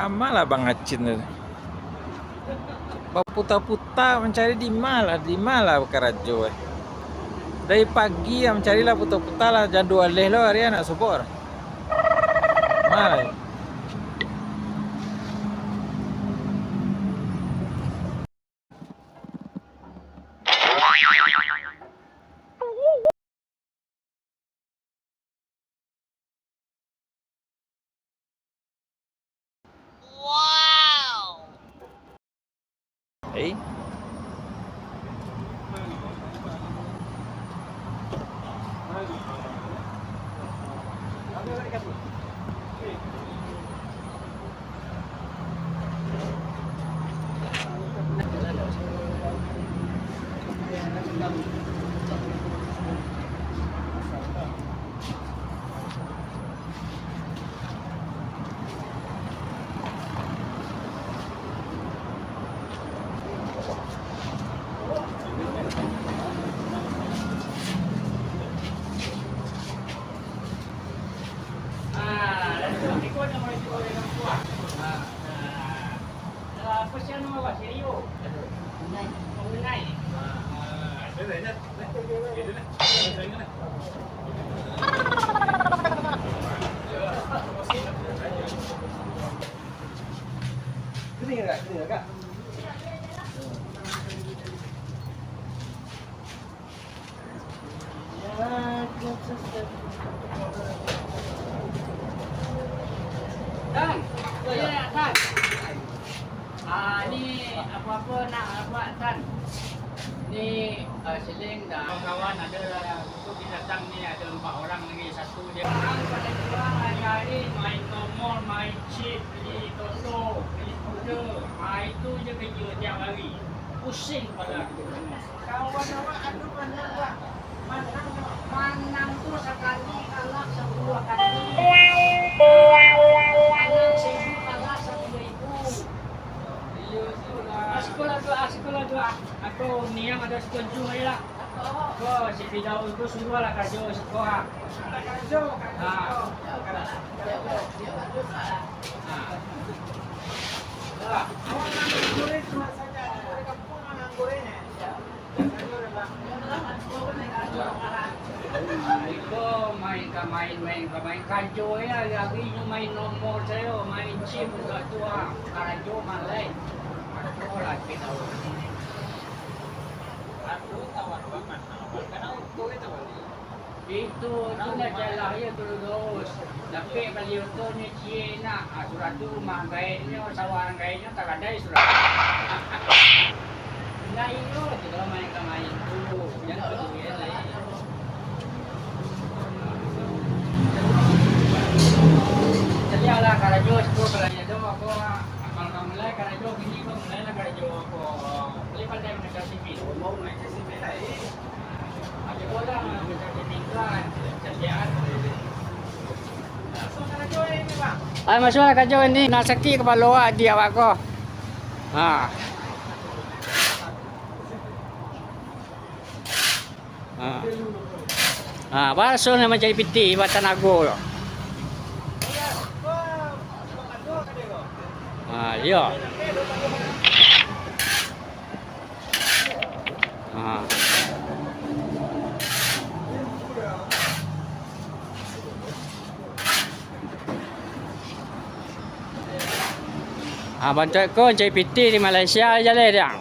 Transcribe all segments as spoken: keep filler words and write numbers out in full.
Amalah Bang Acin tu. Baputa-puta mancari di ma lah, di ma lah bakarajo, eh. Dari pagi lah mancari lah puta-puta lah, jam duo baleh lo ari nak subuh. Ma lah. Eh? Tan, iya, Tan. Ah, ni apo-apo nak buek, Tan. Ni, ah, siling dah. Kawan-kawan ado lah, tu binatang ni ado empat orang lagi, satu dia. Orang paling kurang hari-hari main nomor, main chip, beli toto, beli kuda. Ah, itu je kerja tiap hari. Pusing kepala. Kawan awak anu manang, Bang? Manang, Bang. Manang tu sakali kalah sapuluah kali. Manang saribu kalah sapuluah ribu. Iyo, itulah. Ah, sikolah tu, ah, sikolah tu, ah. Aku niang ado setuju aja lah. Ko si Fidau tu suruahlah karajo siko, ah. Karajo, karajo. Ah. Ah. Awak manganggur, cuma saja di kampuang manganggur, eh. Iko main ka main, main ka main. Karajo ya, hari-hari nyo main nomor sajo, main chip, budak tu, ah. Karajo malai. Karajo lah, kita. Itu, tu lah jalan je tu lurus. Tapi baliau tu ni ciek nak, ah, sudah tu rumah gaeknyo, sawah gaeknyo, tagadai sudah. Nah, iyo, tu lah main ka main tu. Jangan duit lai. Jadi, alah, karajo, sepuluh karajo tu, aku, ah, amal ka mulai karajo, kini ko mulai lah karajo, aku. Jadi, pandai mangecek sipil. Ai, masuaklah karajo ni, nak sakik kapalo awak di awak ko. Ha. Ha. Ha, basuah nan mancari pitih, batanago tu. Ha, iyo. Ha. Ha, bantuak ko mancari pitih di Malaysia jaleh, Dang.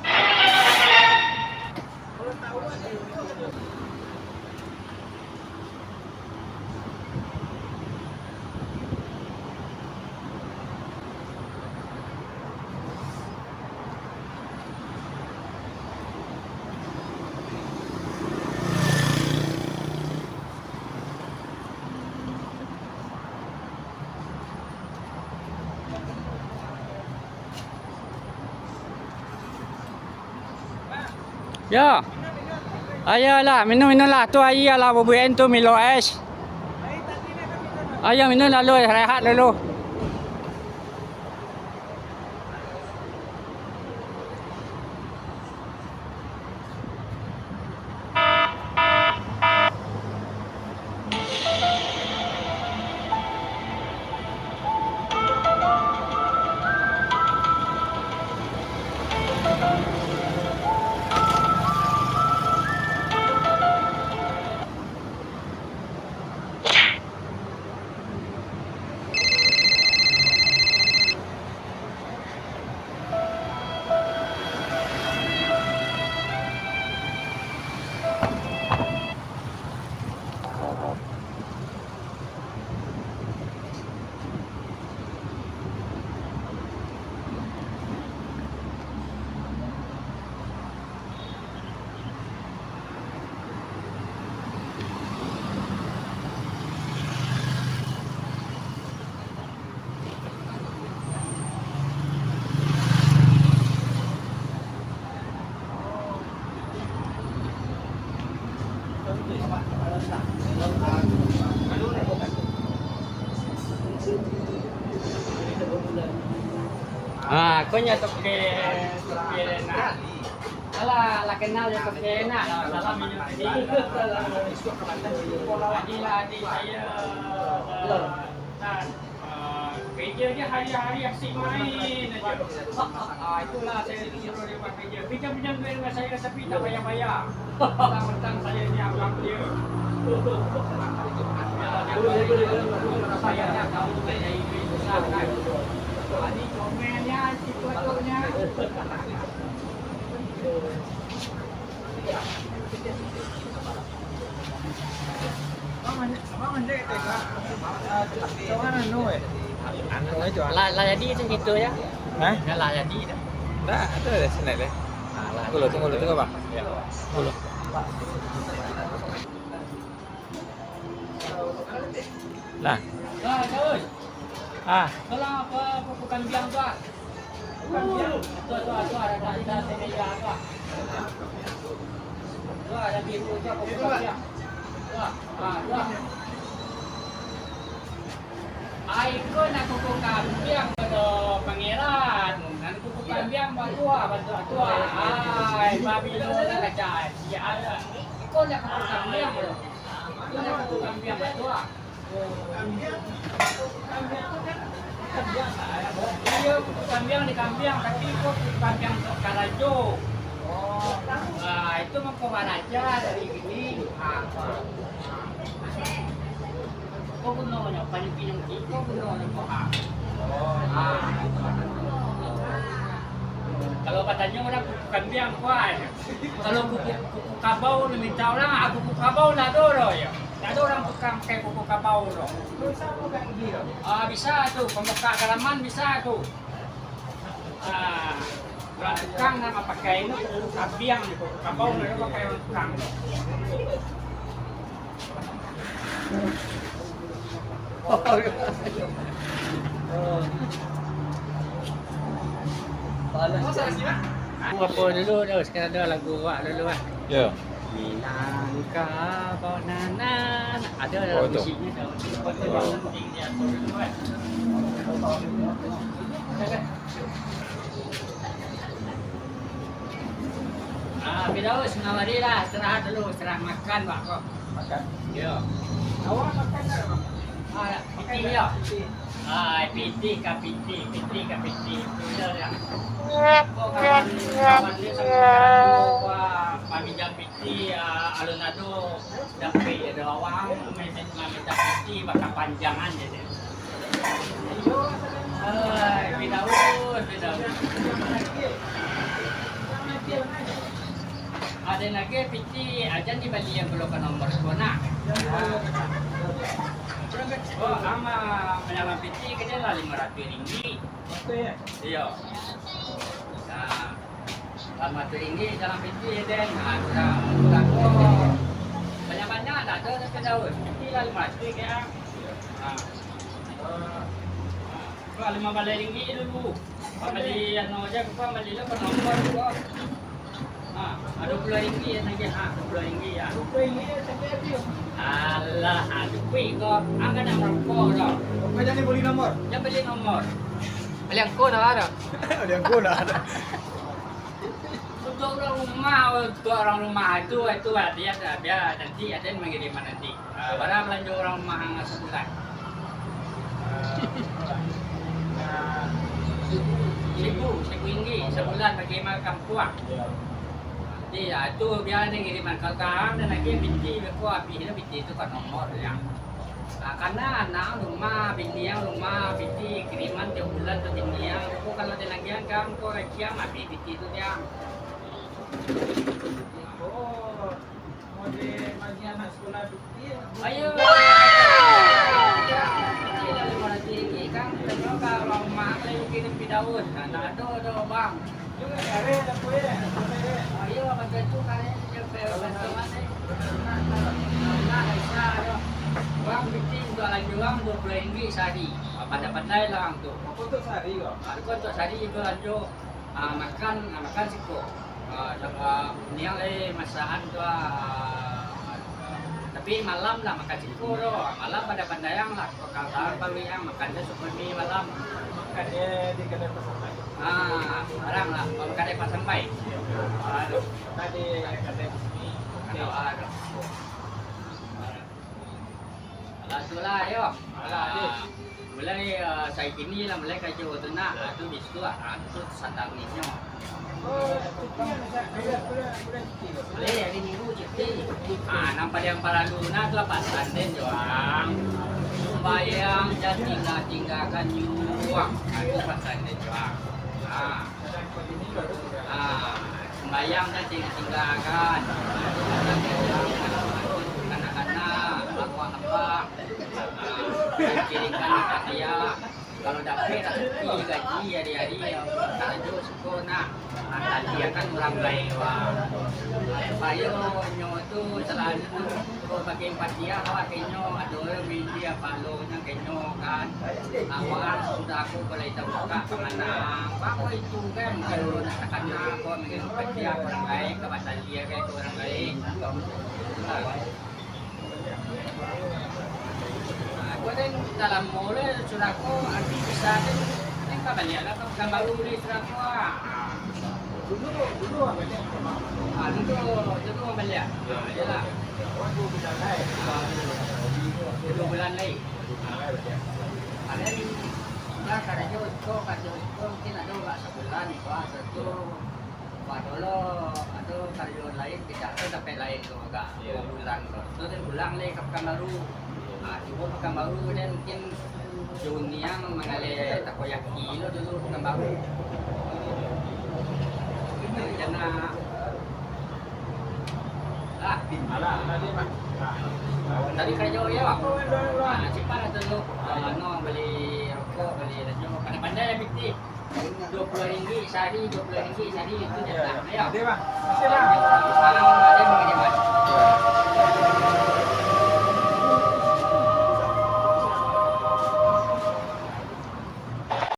Yo. Ayolah, minum-minumlah. Tu aia lah, bubuih tu Milo es. Ayo minum lalu, rehat dulu. Ah, ko nyo toke, toke nak. Alah, lah kenal jo toke nak. Salam minum tadi. Adilah, adik saya. Nah. Ah, kerja dia hari-hari asyik main aja. Ah, itulah saya disuruh dia buat kerja. Pinjam-pinjam duit dengan saya, tapi tak bayar-bayar. Mentang-mentang saya ni abang dia. Saya nak tahu saya jadi duit besar kan. Ah, ni comelnya, si kotornya. Lah, lah jadi tu situ ya. Hah? Dah lah jadi dah. Dah, tu dah senang deh. Ah, lah. Tunggu, tunggu, tunggu, bang. Ya. Tunggu. Lah. Lah, terus. Ah. Kalau apa, apa bukan biang tu ah. Ai, ko nak kuku kambiang, kata pangeran. Nan kuku kambiang batua, batua, batua. Ai, babi lo nak kacau. Ya, ada. Ko nak kuku kambiang, bro. Ko nak kuku kambiang batua. Iyo, kuku kambiang di kambiang, tapi ko kuku kambiang tu karajo. Ah, itu mangko baraja dari ini. Ah, ko gunonyo, paling pinang ko gunonyo ko, ah. Ah. Kalau batanyo urang kuku kambiang, kuat. Kalau kuku, kuku kabau, minta urang, ah, kuku kabau lah tu, yo. Ndak ado urang tukang pakai kuku kabau tu. Ah, bisa tu, pambuka galaman bisa tu. Ah, urang tukang nan mapakai tu kuku kambiang, kuku kabau ndak ado pakai urang tukang tu. Apo dulu tu, sekarang tu lagu awak dulu lah. Yo. Minangkabau nan, ado dalam musiknyo tu. Ah, Firdaus, ngawari lah, istirahat dulu, istirahat makan, Pak, ko. Makan? Yo. Awak makan tak, Bang? Ah, pitih, yo. Ah, pitih ka pitih, pitih ka pitih. Ko kawan, kawan dia samo kawan tu, wah, paminjam pitih, ah, alun ado. Tapi ado awak maminta pitih bakapanjangan je tu. Ai, Firdaus, Firdaus. Ado lagi pitih, ajan dibali yang balun ka nomor tu, nak. Oh, ama manyalang pitih ka dia lah limo ratuih ringgit. Iyo. Nah. Lamo tu ringgit dalam pitih den. Ha, kurang, kurang ko. Banyak-banyak dak ado tapi daun. Pitih lah limo ratuih kek ah. Ha. Ko limo baleh ringgit dulu. Bali anu aja, ko bali lo ko nomor ko. Ha, dua puluh ringgit yang lagi. Ha, dua puluh ringgit ya. Dua puluh ringgit ya, sampai habis. Alah, ha, cukup ko. Angka nak merokok dah. Apa jadi beli nomor? Dia beli nomor. Beli angko dah ada. Beli angko dah ada. Untuk urang rumah, untuk urang rumah tu, itu biar, biar nanti aden mangiriman nanti. Ah, bara balanjo urang rumah ang sabulan? Ah, saribu, saribu ringgit sabulan bagi makan puang. Jadi, ah, tu biar aden kiriman. Kalau ka ang, dan lagi pitih, beko abih tu pitih tu ka nomor yang. Ah, karena anak rumah, bini ang rumah, pitih kiriman tiap bulan tu bini ang. Ko kalau aden agiahan ka ang, ko gaji ang abih pitih tu, Tiang. Oh, model bagi anak sekolah pitih. Ayo. Pitih lah limo ratuih ringgit, kan. Tengok ka urang rumah, ayo kirim Firdaus. Nah, ndak ado doh, Bang. Iyo, macam tu karek je, pe-, bantuan, eh. Nah, bisa, yo. Urang pitih untuak balanjo urang duo puluah ringgit sahari. Ah, pandai-pandai lah urang tu. Apo tu sahari ko? Ah, ko untuak sahari balanjo. Ah, makan, ah, makan siko. Ah, samo niang, eh, masakan tu, ah, Tapi malam lah makan siko tu. Malam pada pandai ang lah. Kalau kawan baru ang makan je suko mi malam. Makan je di kedai pasambai. Ah, barang lah. Kalau kedai pasambai. Aduh. Tadi kedai di sini. Aduh, aduh. Alah, tu lah, yo. Alah, deh. Ah, mulai, ah, sakini lah, mulai karajo tu nak. Ah, tu bisu, ah, tu sataruihnyo. Mulai hari Minggu cuti. Ah, nan paling paralu, nah, tu lah pasan den jo ang. Sumbayang jan tingga-tinggakan juo. Ah, tu pasan den jo ang. Ah. Ah, sumbayang jan tingga-tinggakan. Kanak-kanak, abak-abak. Ah, kirimkan hadiah. Kalau dapek rasaki gaji hari-hari, karajo suko nak. Ah, hadiahkan urang lain, wah. Supayo nyo tu selalu Ko bagian patia awak kenyo, ado urang mindia palonyo kenyo kan. Awak sudah ko boleh tabuka ka mana. Bako itu kan, kalau nak takana ko, mungkin patia ka urang lain, ka batalia ka urang lain. Nah, ko den dalam mall sudah ko, nanti bisa den, den ka baliak lah, ka Pekanbaru ni sudah ko, ah. Dulu, dulu abang baliak. Ah, dulu, dulu abang baliak. Yo, yo. Iyolah. Awak duo bulan lai. Ah, duo bulan lai. Duo bulan lai baliak. Ado ni, sudah karajo iko, karajo iko, mungkin ado agak sabulan iko, ah, satu. Ado lo, ado karajo lain, kito tu sampai lain tu agak duo bulan tu. Tu den pulang lai ka Pekanbaru. Ah, tibo Pekanbaru den mungkin Juni ang manggaleh takoyaki lo dulu Pekanbaru. Itu jana. Lah. Alah, alah, dia, Mak. Nah. Tadi karajo yo, Mak. Ah, cipatlah tu. Ah, no, bali rokok, bali rajo. Pandai-pandai lah pitih. Duo puluah ringgit sahari, duo puluah ringgit sahari, itu jatah. Yo. Terima kasih, Bang. Salam, Bang.